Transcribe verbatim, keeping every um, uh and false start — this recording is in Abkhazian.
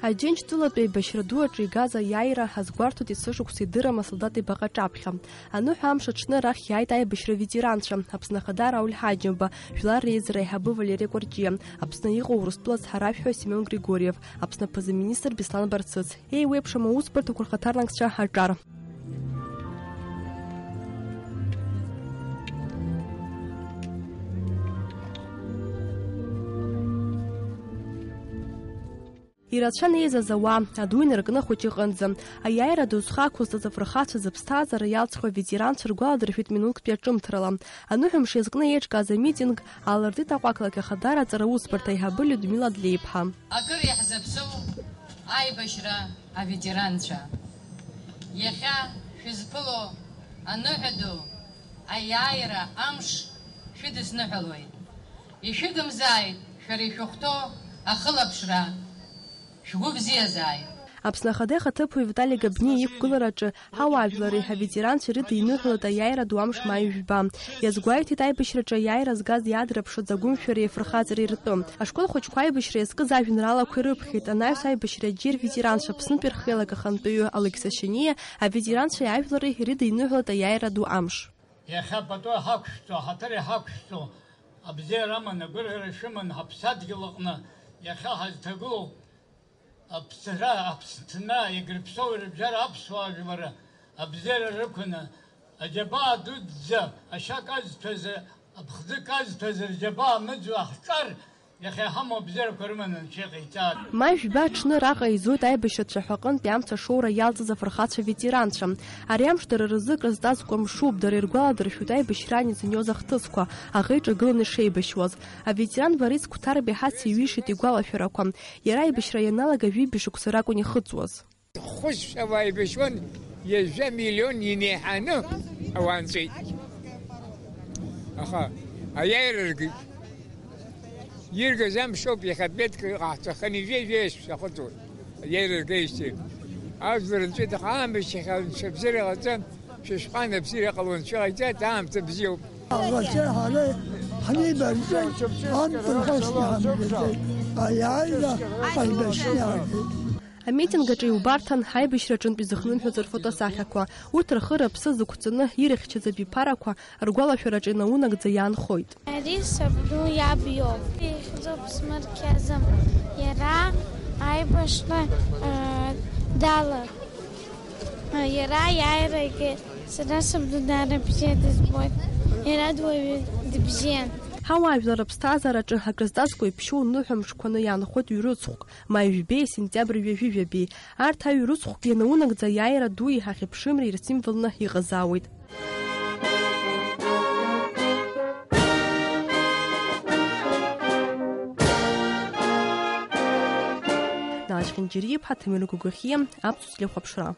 Аџьынџьтәылатә еибашьра ду аҿы игаз аиааира азгәарҭоит есышықәса идырам асолдат ибаҟа аҿаԥхьа. Аныҳәа амш аҽны арахь иааит аибашьра аветеранцәа, Аԥсны Ахада Рауль Ҳаџьымба, Жәлар Реизара аиҳабы Валери Кәарҷиа, Аԥсны иҟоу Урыстәыла ацҳаражәҳәаҩ Семион Григорьев, Аԥсны аԥыза-министр Беслан Барцыц, еиуеиԥшым аусбарҭақәа рхаҭарнакцәа аҿар. Ирацәан еизаз ауаа, аду инаркны ахәыҷы иҟынӡа. Аиааира ду зхы ақәызҵаз афырхацәа зыԥсҭазаара иалҵхьоу аветеранцәа ргәаладыршәеит минуҭктәи аҿымҭрала. Аныҳәамш иазкны еиҿкааз амитинг аалыртит Аҟәа ақалақь Ахадара аҵара усбарҭа аиҳабы Людмила Длеиԥҳа. Акыр иаҳзаԥсоу аибашьра аветеранцәа, иахьа шәызԥыло аныҳәа ду, аиааира амш шәыдысныҳәалоит. Ишәыгымзааит шәара ишәыхәҭоу ахылаԥшра, шәгәы бзиазааит! Аԥсны Ахада ихаҭыԥуаҩ Витали Габниа иқәгылараҿы ҳауаажәлари аветеранцәеи рыдиныҳәалеит аиааира ду амш маи жәба. Иазгәеиҭеит аибашьраҿы аиааира згаз иаадырԥшыз агәымшәареи афырхаҵареи ртәы. Ашкол хәыҷқәа аибашьра иазкыз ажәеинаалақәа ирыԥхьеит, анаҩс аибашьра аџьыр ветеранцәа Аԥснытәи рхеилак ахантәаҩы Алықьса Шьаниа, аветеранцәеи ажәлари рыдиныҳәалеит аиааира ду амш. Иахьа пату иҳақәшәҵо, ҳаҭыр иҳақәшәҵо, абзиара аман, агәырӷьара шәыман ҳаԥсадгьыл аҟны иахьа ҳазҭагылоу Аԥсра, Аԥсны, Егрыԥсоу рыбжьара аԥсуаа жәлары абзиара рықәны, аџьабаа дуӡӡа ашьа казҭәаз, аԥхӡы казҭәаз рџьабаа мыӡуа ҳҿар, иахьа иҳамоу абзиарақәа рыманы Анцәа иҟаиҵааит. Маи жәба аҽны араҟа еизоит аибашьра цәаҳәа аҟынтәи амца ашоура иалҵыз афырхацәа ветеранцәа. Ари амш дара рзы акрызҵазкуа мшуп, дара иргәаладыршәоит аибашьраан изыниоз ахҭысқәа, аӷа иҿагыланы ишеибашьуаз. Аветеран Борис Қәҭарбеи ҳацеиҩишеит игәалашәарақәа. Иара аибашьра ианалага жәибжь шықәса ракәын ихыҵуаз. Хәышәшәа ауаа еибашьуан, ҩажәа миллион инеиҳаны ауаа нҵәеит. Аха аиааира ргеит. Иргаз амшоуп, иахьа абеҭк ҟаҳҵаханы ҩажәа шәахыҵуеит. Аиааира ргеижьҭеи. Ажәлар нҵәеит, аха аамышьҭахь Анцәа бзиара ҟаҵа, шәышҟа анабзиара ҟало Анцәа иҟаиҵеит, аамҭа бзиоуп. Аллахьы ҳара ҳнеибарҵеит, амтәырхашьа ҳамгеит, аиааира ҳаибашьны ҳагеит. Амитинг аҿы иубарҭан аибашьраҿынтә изыхнымҳәыз рфотосахьақәа. Урҭ рхы-рыԥсы зықәҵаны ирыхьчаз абиԥарақәа ргәалашәараҿы инаунагӡа иаанхоит. Ари сабду иаб иоуп. Ихьӡуп Смырқьазы. Иара аибашьра, э, далагеит. Иара аиааира игеит. Сара сабду даара бзиа дызбоит. Иара дуаҩы дыбзиан. Ҳауаажәлар рыԥсҭазаараҿы акрызҵазкуа иԥшьоу ныҳәа мшқәаны иаанхоит ҩ-рыцхәк, маи жәбеи сентиабр ҩажәи жәабеи. Арҭ аҩ-рыцхәк ианаунагӡа аиааира дуи ҳахьыԥшымреи рсимволны иҟазаауеит. Наџьхьанџьариа-иԥҳа Ҭамира Гәыгәахьиа, Аԥсуа телехәаԥшра.